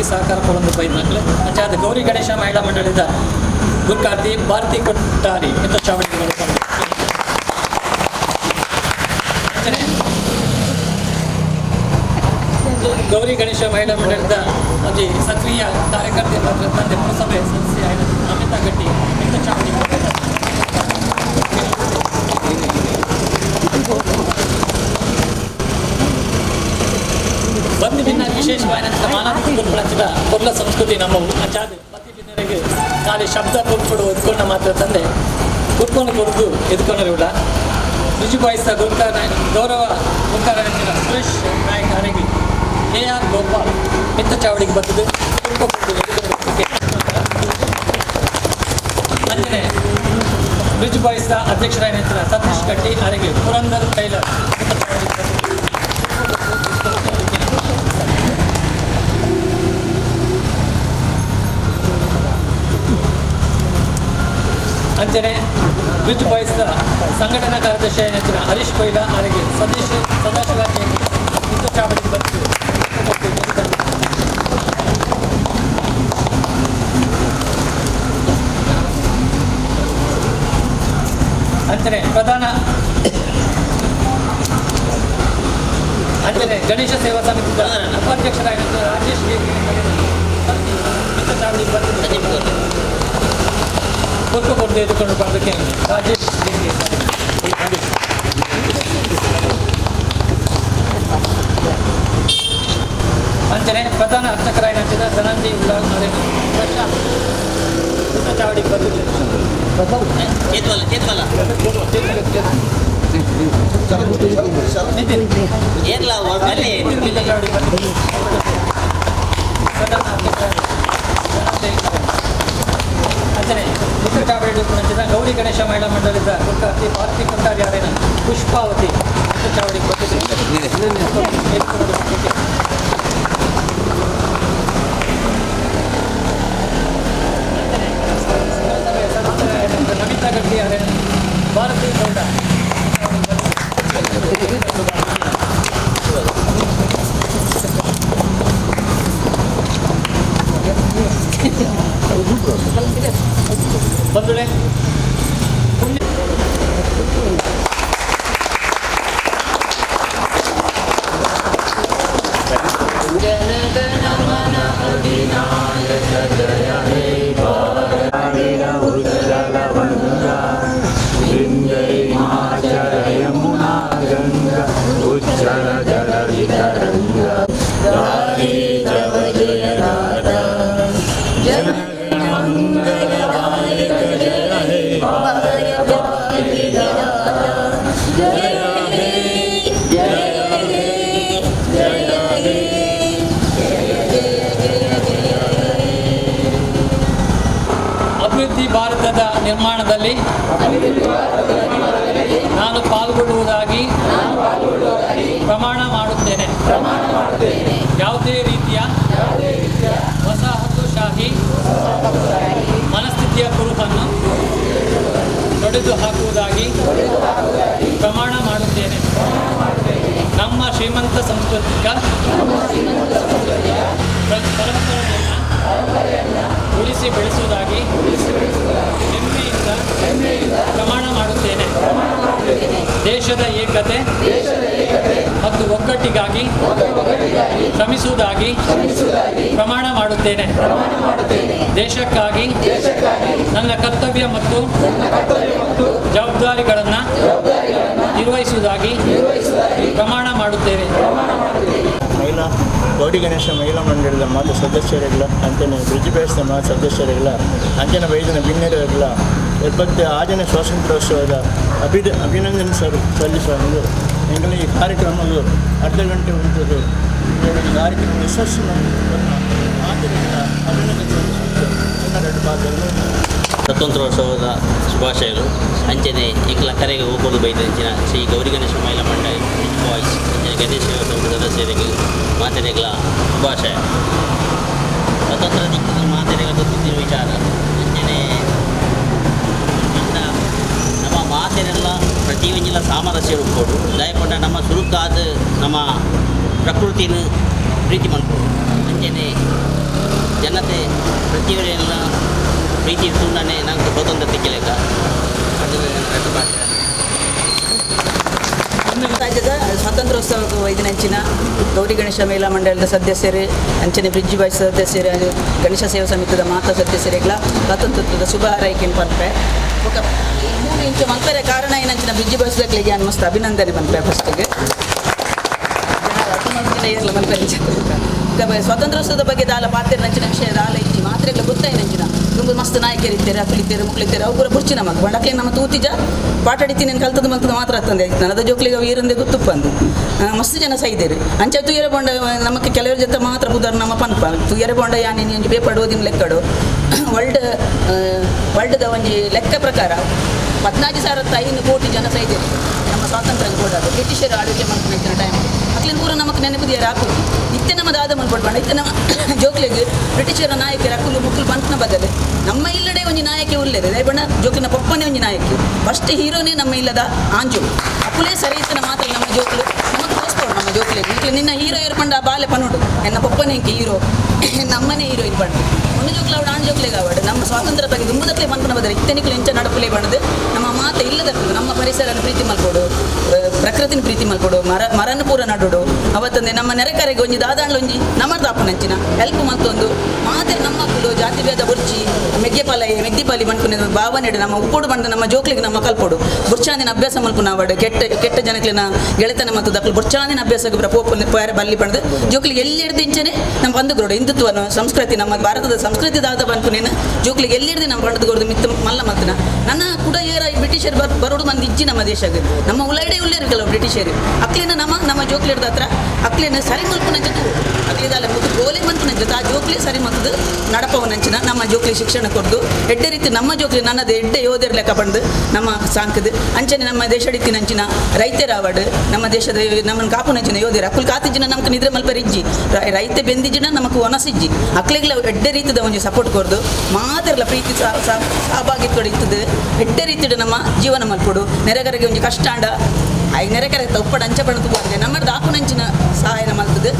ಸಹಕಾರ ಕೊಡೊಂದು ಬೈದ್ನಕ್ಲೆ ಅಂಚಾದ ಗೌರಿ ಗಣೇಶ ಮಹಿಳಾ ಮಂಡಳಿದ ಗುರ್ಕಾರ್ತಿ ಭಾರತಿ ಕೊಟ್ಟಾರಿ ಮಿತ್ತ ಚಾವಡಿಗೆ ಬರಬೇಕು. ಅಂಚನೆ ಗೌರಿ ಗಣೇಶ ಮಹಿಳಾ ಮಂಡಳಿದ ಒಂಜಿ ಸಕ್ರಿಯ ಕಾರ್ಯಕರ್ತೆ ಮಾತ್ರ ತಂದೆ ಪುರಸಭೆ ಸದಸ್ಯ ಆಯಿನ ಅಮಿತಾ ಗಟ್ಟಿ ಮಿತ್ತ ಚಾವಡಿ. ಬಂದು ಭಿನ್ನ ವಿಶೇಷವಾದ ಮಾನವ ಗುರುಪಳಂಚಿದ ಕೊರ್ಲ ಸಂಸ್ಕೃತಿ ನಮ್ಮವು. ಅಂಚಾದ ಬತ್ತಿ ಬಿನ್ನರಿಗೆ ಖಾಲಿ ಶಬ್ದ ಕೊಟ್ಬಿಡು ಎದ್ಕೊಂಡ ಮಾತ್ರ ತಂದೆ ಕುತ್ಕೊಂಡು ಕೊಡುದು ಎದ್ಕೊಂಡ್ರೆ ರುಜು ಬಾಯಿಸಿದ ಗುರುಕಾರ ಗೌರವ ಗುರುಕಾರ ಸುರೇಶ್ ನಾಯಕ್ ಅರಗಿ ಎ ಆರ್ ಗೋಪಾಲ್ ಮಿತ್ತ ಚಾವಡಿಗೆ ಬರ್ತದೆ. ಅಂಜನೆ ಬ್ರಿಡ್ಜ್ ಬಾಯ್ಸ್ನ ಅಧ್ಯಕ್ಷರಾದ ಸತೀಶ್ ಗಟ್ಟಿ ಅರಗಿ ಪುರಂದರ್ ಟೈಲರ್ ಮಿತ್ತ ಚಾವಡಿಗೆ ಬರ್ತದೆ. ಅಂಚನೆ ಬ್ರಿಡ್ಜ್ ಬಾಯ್ಸ್ನ ಸಂಘಟನಾ ಕಾರ್ಯದರ್ಶಿ ನೆಚ್ಚಿನ ಹರೀಶ್ ಕೊಯ್ಲ ಅರಗಿ ಸತೀಶ್ ಸದಾಶಿವ ಮಿತ್ತ ಚಾವಡಿಗೆ ಬರ್ತದೆ. ಅಂಚನೆ ಪ್ರಧಾನ ಅಂಚನೆ ಗಣೇಶ ಸೇವಾ ಸಮಿತಿಯ ಉಪಾಧ್ಯಕ್ಷರಾಗಿದ್ದ ರಾಜೇಶ್ ಮಿತ್ತ ಚಾವಡಿಗೆ ಬರ್ತದೆ. ಕೊಟ್ಟು ಕೊಟ್ಟು ಎದುಕೊಂಡು ಬರೋದಕ್ಕೆ ರಾಜೇಶ್ ಗೆ. ಅಂಚನೆ ಪ್ರಧಾನ ಅರ್ಚಕರಾಗಿ ಧನಂಜಯ ಉಳ್ಳಾಲ್ ಪ್ರಶಾಂತ್ ಮಿತ್ತ ಚಾವಡಿಗೆ ಬರ್ತದೆ. ಚೇತ್ವಲ್ಲ ಚೇತ್ವಲ್ಲ. ನಿತಿನ್ ಏರ್ಲ ಅಲ್ಲಿ ಮಿತ್ತ ಚಾವಡಿಗೆ ಬರ್ತದೆ. ಪ್ರಧಾನ ಅರ್ಚಕರಾಗಿ ಧನಂಜಯ ಅಂಚನೆ ಮಿತ್ರ ಚಾವಡಿ ನಂಚಿನ ಗೌರಿ ಗಣೇಶ ಮಹಿಳಾ ಮಂಡಳಿದ ಗುರುಕಾರ್ತಿ ಭಾರತಿ ಕೊಟ್ಟಾರಿ ಯಾರೇನ ಪುಷ್ಪಾವತಿ ಮಿತ್ರ ಚಾವಡಿಗೆ ಬರ್ತದೆ. ನಮಿತಾ ಗಟ್ಟಿ ಯಾರೇನ ಭಾರತಿ ಗೌಡ. ಬಂಧುಗಳೇ, ಅಭಿವೃದ್ಧಿ ಭಾರತದ ನಿರ್ಮಾಣದಲ್ಲಿ ನಾನು ಪಾಲ್ಗೊಳ್ಳುವುದಾಗಿ ಪ್ರಮಾಣ ಮಾಡುತ್ತೇನೆ. ಯಾವುದೇ ರೀತಿಯ ವಸಾಹತುಶಾಹಿ ಮನಸ್ಥಿತಿಯ ಕುರುಹನ್ನು ತೊಡೆದು ಹಾಕುವುದಾಗಿ ಪ್ರಮಾಣ ಮಾಡುತ್ತೇನೆ. ನಮ್ಮ ಶ್ರೀಮಂತ ಸಾಂಸ್ಕೃತಿಕ ಪರಂಪರೆಯನ್ನು ಉಳಿಸಿ ಬೆಳೆಸುವುದಾಗಿ ಹೆಮ್ಮೆಯಿಂದ ಪ್ರಮಾಣ ಮಾಡುತ್ತೇನೆ. ದೇಶದ ಏಕತೆ ಮತ್ತು ಒಗ್ಗಟ್ಟಿಗಾಗಿ ಶ್ರಮಿಸುವುದಾಗಿ ಪ್ರಮಾಣ ಮಾಡುತ್ತೇನೆ. ದೇಶಕ್ಕಾಗಿ ನನ್ನ ಕರ್ತವ್ಯ ಮತ್ತು ಜವಾಬ್ದಾರಿಗಳನ್ನು ನಿರ್ವಹಿಸುವುದಾಗಿ ಪ್ರಮಾಣ ಮಾಡುತ್ತೇನೆ. ಮಹಿಳಾ ಗೌರಿ ಗಣೇಶ ಮಹಿಳಾ ಮಂಡಳಿದ ಮಾತ ಸದಸ್ಯರಿಲ್ಲ, ಅಂಚನೆ ಬ್ರಿಡ್ಜ್ ಬೇಸ್ದ ಮಾತ ಸದಸ್ಯರಿಲ್ಲ, ಅಂಚನೆ ವೈದ್ಯನ ಬಿನ್ನೆರಿಲ್ಲ 76ನೇ ಸ್ವಾತಂತ್ರ್ಯೋತ್ಸವದ ಅಭಿನಂದನೆ ಸಲ್ಲಿಸುವ ಒಂದು ಎಂಗಲ ಈ ಕಾರ್ಯಕ್ರಮವು ಅರ್ಧ ಗಂಟೆ ಉಂಟು. ಈ ಕಾರ್ಯಕ್ರಮ ಯಶಸ್ಸು ಮಾತರಿಲ್ಲ ಅಭಿನಂದನೆ ಸಲ್ಲಿಸುವುದು ಎರಡು ಭಾಗಗಳು. ಸ್ವಾತಂತ್ರ್ಯೋತ್ಸವದ ಶುಭಾಶಯಗಳು. ಅಂಚನೆ ಎಂಕ್ಲ ಕರೆಗೆ ಹೋಗೋದು ಬೈದಂಚಿನ ಶ್ರೀ ಗೌರಿ ಗಣೇಶ ಮಹಿಳಾ ಮಂಡಳಿ ಬ್ರಿಡ್ಜ್ ಬಾಯ್ಸ್ ಅಂಚನೆ ಗಣೇಶ ಸೇವಾ ಸಮಿತಿ ಸದಸ್ಯರಿಗೆ ಮಾತೆರೆಗಳ ಶುಭಾಶಯ. ಸ್ವತಂತ್ರ ದಿಕ್ಕಿನ ಮಾತೆರೆಗಳ ಗೊತ್ತಿದ್ದ ವಿಚಾರ. ಅಂಚನೆ ಇನ್ನ ನಮ್ಮ ಮಾತೆರೆಲ್ಲ ಪ್ರತಿಯೊಂಜಿಲ ಸಾಮರಸ್ಯ ಉಪ್ಪೋಡು ದಯಪಂಡ ನಮ್ಮ ಸುರುಕಾದ ನಮ್ಮ ಪ್ರಕೃತಿನ ಪ್ರೀತಿ ಮನ್ಪೊಡು. ಅಂಚನೆ ಜನತೆ ಪ್ರತಿಯೊರಿಯನ್ನ ಪ್ರೀತಿ ತೂಂಡನೆ ನಂಗೆ ಸ್ವಾತಂತ್ರ್ಯ ತಿಕ್ಕಿಲೆಕ್ಕ ಶುಭಾಶಯ. ರಾಜ್ಯದ ಸ್ವಾತಂತ್ರ್ಯೋತ್ಸವಕ್ಕೆ ವೈದಿನಂಚಿನ ಗೌರಿ ಗಣೇಶ ಮಹಿಳಾ ಮಂಡಳದ ಸದಸ್ಯರು, ಅಂಚನೆ ಬ್ರಿಡ್ಜ್ ಬಾಯ್ಸ್ ಸದಸ್ಯರು, ಗಣೇಶ ಸೇವಾ ಸಮಿತಿದ ಮಾತಾ ಸದಸ್ಯರಿಗೆಲ್ಲ ಸ್ವಾತಂತ್ರ್ಯೋತ್ಸವದ ಶುಭ ಹಾರೈಕೆನ್ ಪನ್ಪೆ. ಬೊಕ ಈ 3 ಇಂಚ ಮಲ್ಪೆರೆ ಕಾರಣ ಏನಂಚಿನ ಬ್ರಿಡ್ಜ್ ಬಾಯ್ಸ್ ದಕ್ಲೆಗೆ ಯಾನ್ ಮಸ್ತ್ ಅಭಿನಂದನೆ ಪನ್ಪೆ. ಫಸ್ಟಿಗೆ ಏರ್ಲ ಮಲ್ಪೆರೆ ಇಂಚ. ಬೊಕ ಸ್ವಾತಂತ್ರ್ಯೋತ್ಸವದ ಬಗ್ಗೆ ದಾಲ ಪಾತೆರ ನಂಚಿನ ವಿಷಯ ದಾಲ ಇಜ್ಜಿ, ಮಾತ್ರೆಗ್ಲ ಗೊತ್ತಾಯಿನಂಚಿನ. ದುಂಬು ಮಸ್ತ್ ನಾಯಕರು ಇತ್ತೆರ್, ಅಕುಲು ಮುಕ್ಲಿತ್ತೆರ್, ಅವು ಪೂರ ಬುರ್ಚಿ ನಮಕ್. ಪಂಡ ಅಕ್ಲೆನ್ ನಮ್ಮ ತೂತಿಜ, ಪಾಠ ನೀನು ಕಲ್ತದ್ದು ಮಲ್ತದ್ದು ಮಾತ್ರ ಅತ್ತಂದೆ ನನದ ಜೋಕ್ಲಿಗೆ ಅವು ಏರಂದೆ ಗೊತ್ತುಪ್ಪಂದು. ಮಸ್ತ್ ಜನ ಸೈದೇರು. ಅಂಚ ತುಯರೆ ಬೋಂಡ ನಮಕ್ ಕೆಲವರು ಜೊತೆ ಮಾತ್ರ ಬುದಾರ್ ನಮ್ಮ ಪನ್ಪ. ತುಯರೆ ಬೋಂಡ ಯಾನಿ ಒಂಜಿ ಪೇಪರ್ ಓದಿನ ಲೆಕ್ಕಡು, ವರ್ಲ್ಡ್ದ ಒಂಜಿ ಲೆಕ್ಕ ಪ್ರಕಾರ 14,500 ಕೋಟಿ ಜನ ಸೈದೇರು ನಮ್ಮ ಸ್ವಾತಂತ್ರ್ಯ ಬೋಡಾದ ಬ್ರಿಟಿಷರು ಆಳ್ವಿಕೆ ಮಾಡ್ಕೊಂಡಿದ್ದ ಟೈಮ್. ಅಕ್ಲಿನ ಪೂರ ನಮಕ್ ನೆನಪುದಿಯಾರ ಆಪುಜಿ. ಇತ್ತೆ ನಮ್ಮ ದಾದ ಮನ್ಪೊಡು ಪಂಡ, ಇತ್ತೆ ನಮ್ಮ ಜೋಕ್ಲೆಗ್ ಬ್ರಿಟಿಷರ ನಾಯಕರು ಅಕುಲು ಮುಕ್ಕುಲು ಪಂಪ್ನ ಬದಲು ನಮ್ಮ ಇಲ್ಲಡೆ ಒಂಜಿ ನಾಯಕಿ ಉಲ್ಲೆರ್. ದಯಪಂಡ ಜೋಕ್ಲಿನ ಪೊಪ್ಪನೆ ಒಂಜಿ ನಾಯಕಿ, ಫಸ್ಟ್ ಹೀರೋನೇ ನಮ್ಮ ಇಲ್ಲದ ಆಂಜು. ಅಕುಲೇ ಸರಿ ಇತ್ತಿನ ಮಾತ್ರ ನಮ್ಮ ಜೋಕ್ಲು ನಮಕ್ ತೋರಿಸ್ಕೊಡು. ನಮ್ಮ ಜೋಕ್ಲೆಗ್ ನಿಕ್ಲೆ ನಿನ್ನ ಹೀರೋ ಏರ್ ಪಂಡ ಆ ಬಾಲೆ ಪನೋಡು, ಎನ್ನ ಪೊಪ್ಪನೆ ಇಂಕೆ ಹೀರೋ, ನಮ್ಮನೆ ಹೀರೋಯಿನ್ ಪಂಡು. ಒಂದು ಜೋಕ್ಲು ಆವಡ್, ಆಣ್ ಜೋಕ್ಲೆಗ್ ಆವಡ್, ನಮ್ಮ ಸ್ವಾತಂತ್ರ್ಯ ಬಗ್ಗೆ ದುಂಬುದಕ್ಲೆ ಪನ್ಪುನ ಬದಲು ಇತ್ತೆ ನಿಕ್ಲು ಎಂಚ ನಡಪುಲೆ ಪಂಡ್ದು ನಮ್ಮ ಮಾತ ಇಲ್ಲದಕ್ಕಲು ನಮ್ಮ ಪರಿಸರನ ಪ್ರೀತಿ ಮಲ್ಪೊಡು, ಪ್ರಕೃತಿನ ಪ್ರೀತಿ ಮಲ್ಪೊಡು, ಮರನ ಪೂರ ನಡುಡು. ಅವತ್ತಂದೆ ನಮ್ಮ ನೆರೆಕರೆಗೆ ಒಂಜಿ ದಾದಾಂಡ್ಲ ಒಂಜಿ ನಮರ್ದ ಆಪುನಂಚಿನ ಹೆಲ್ಪ್ ಮಲ್ತೊಂದು ಮಾತ್ರ ನಮ್ಮಕ್ಕಳು ಜಾತಿ ಭೇದ ಬುರ್ಚಿ, ಮೆಗ್ಗೆ ಪಾಲಯ ಮೆಗ್ದಿ ಪಾಲಿ ಮನ್ಪುನ ಭಾವನೆ ನಮ್ಮ ಉಪ್ಪೋಡು ಬಂದು ನಮ್ಮ ಜೋಕ್ಲಿಗೆ ನಮ್ಮ ಕಲ್ಪೊಡು. ಬುರ್ಚಾಂದಿನ ಅಭ್ಯಾಸ ಮಲ್ಪುನ ಆವಡ್, ಕೆಟ್ಟ ಕೆಟ್ಟ ಜನಕ್ಲೆನ ಗೆಳೆತನ ಮತ್ತು ದಕ್ಲು ಬುರ್ಚಾಂದಿನ ಅಭ್ಯಾಸ ಪೋಪು ಪೋಯರ ಬಲ್ಲಿ ಪಂಡ್ದು ಜೋಕ್ಲಿಗೆ ಎಲ್ಲಿ ಹಿಡ್ದು ಇಂಚನೆ ನಮ್ಮ ಬಂದು ಹಿಂದುತ್ವನ ಸಂಸ್ಕೃತಿ, ನಮ್ಮ ಭಾರತದ ಸಂಸ್ಕೃತಿ ದಾದ ಪನ್ಪುನೇನು ಜೋಕ್ಲಿಗೆ ಎಲ್ಲಿ ಹಿಡ್ದು ನಮ್ಮ ಬಂಡದ ಗೊರ್ದು ಮಿತ್ತು ಮಲ್ಲ ಮಲ್ತನ. ನನ್ನ ಕೂಡ ಏರ ಬ್ರಿಟಿಷರು ಬರೋಡು ಮಂದಿ ಇಜ್ಜಿ ನಮ್ಮ ದೇಶಕ್ಕೆ. ನಮ್ಮ ಉಲೈಡೆ ಉಲ್ಲೇರು ಕೆಲವು ಬ್ರಿಟಿಷರು. ಅಕ್ಲಿನ ನಮ್ಮ ನಮ್ಮ ಜೋಕ್ಲಿಡ್ದ ಹತ್ರ ಅಕ್ಲಿನ ಸರಿ ಮಲ್ಪುನಂಚ ಅಕ್ಲಿದಾಲ ಮುದ್ದು ಗೋಲೆ ಮಲ್ಪುನಂಚ ಆ ಜೋಕ್ಲಿ ಸರಿ ಮಲ್ತದು ನಡಪವನಂಚಿನ ನಮ್ಮ ಜೋಕ್ಲಿ ಶಿಕ್ಷಣ ಕೊರ್ದು ಎಡ್ಡೆ ರೀತಿ ನಮ್ಮ ಜೋಕ್ಲಿ ನನ್ನದು ಎಡ್ಡೆ ಯೋಧರ ಲೆಕ್ಕ ಬಂದು ನಮ್ಮ ಸಾಂಕದು. ಅಂಚನೆ ನಮ್ಮ ದೇಶಡಿತ್ತಿನಂಚಿನ ರೈತರಾವಡು, ನಮ್ಮ ದೇಶದ ನಮ್ಮನ್ನು ಕಾಪುನಂಚಿನ ಯೋಧರು ಅಕ್ಕಲು ಕಾತಿಜ್ಜಿನ ನಮಕ್ ನಿದ್ರೆ ಮಲ್ಪರ ಇಜ್ಜಿ. ರೈತ ಬೆಂದಿಜ್ಜಿನ ನಮಕ್ ಒನಸಿಜ್ಜಿ. ಅಕ್ಲಿಗ್ಲ ಎಡ್ಡೆ ರೀತಿದ ಒಂಜಿ ಸಪೋರ್ಟ್ ಕೊರ್ದು ಮಾತೆರ್ಲ ಪ್ರೀತಿ ಸಹಭಾಗಿತ್ವಡ್ ಇತ್ತದು ಎಡ್ಡೆ ರೀತಿಡ್ ನಮ್ಮ ಜೀವನ ಮಲ್ಪೊಡು. ನೆರೆಗರೆಗೆ ಒಂಜಿ ಕಷ್ಟ ಆಂಡ ಆಯ್ ನೆರೆಕರೆ ಉಪ್ಪಡ ಅಂಚ ಪಂಡ ತೂವಂದೆ ನಮ್ಮರ್ದ ಆಪುನಂಚಿನ ಸಹಾಯ ಮಲ್ತದು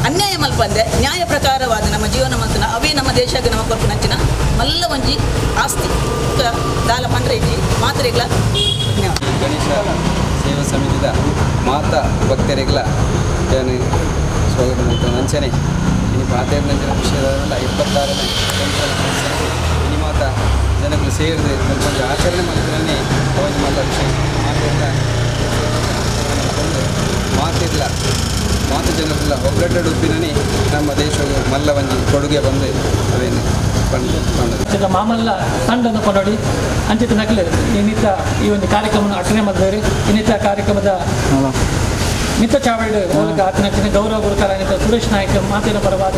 ಅನ್ಯಾಯ ಮಲ್ಪಂದೆ ನ್ಯಾಯ ಪ್ರಕಾರವಾದ ನಮ್ಮ ಜೀವನ ಮಲ್ತನ ಅವೇ ನಮ್ಮ ದೇಶಕ್ಕೆ ನಮ್ಮ ಕೊರ್ಪುನಂಚಿನ ಮಲ್ಲ ಒಂಜಿ ಆಸ್ತಿ. ದಾಲ ಪಂಡ್ರೆ ಇಜ್ಜಿ ಮಾತ್ರೆಗ್ಲ ಧನ್ಯವಾದ. ಗಣೇಶ ಸೇವಾ ಸಮಿತಿದ ಮಾತಾ ಭಕ್ತರಿಗಳ ಏನು ಸ್ವಾಗತ ಮಾಡ್ತೇನೆ. ಅಂಚನೆ ಇನಿ ಪಾತೆರ್ನಂಚಿನ ವಿಷಯದಲ್ಲ 26ನೇ ಇನಿ ಮಾತ ಜನಗಳು ಸೇರಿದೆ ಒಂಜಿ ಆಚರಣೆ ಮಲ್ಪುನನೆ ಒಂಜಿ ಮಲ್ಲ ವಿಷಯ. ಮಾತೆರ್ಲ ಮಾತಿರ್ಲ ಮಾತು ಜನರೆಲ್ಲ ಒಗ್ಗಟ್ಟಡು ಉಪ್ಪಿನನೆ ನಮ್ಮ ದೇಶವು ಮಲ್ಲ ಒಂಜಿ ಕೊಡುಗೆ ಬಂದು ಅವೇನು ಪಂಡ ಪಂಡ ಅಂಚಿತ ಮಾಮಲ್ಲ ತಂಡನ್ನು ಕೊಂಡಾಡಿ ಅಂಚಿತ ನಕಲು ಇನ್ನಿತ ಈ ಒಂದು ಕಾರ್ಯಕ್ರಮವನ್ನು ಅಟನೆ ಮಾಡಿದರೆ ಇನ್ನಿತ ಕಾರ್ಯಕ್ರಮದ ಮಿತ್ತ ಚಾವಡಿ ಮೂಲಕ ಆತನ ಗೌರವ ಗುರುಕರಾಗಿದ್ದ ಸುರೇಶ್ ನಾಯ್ಕ ಮಾತಿನ ಪರವಾದ.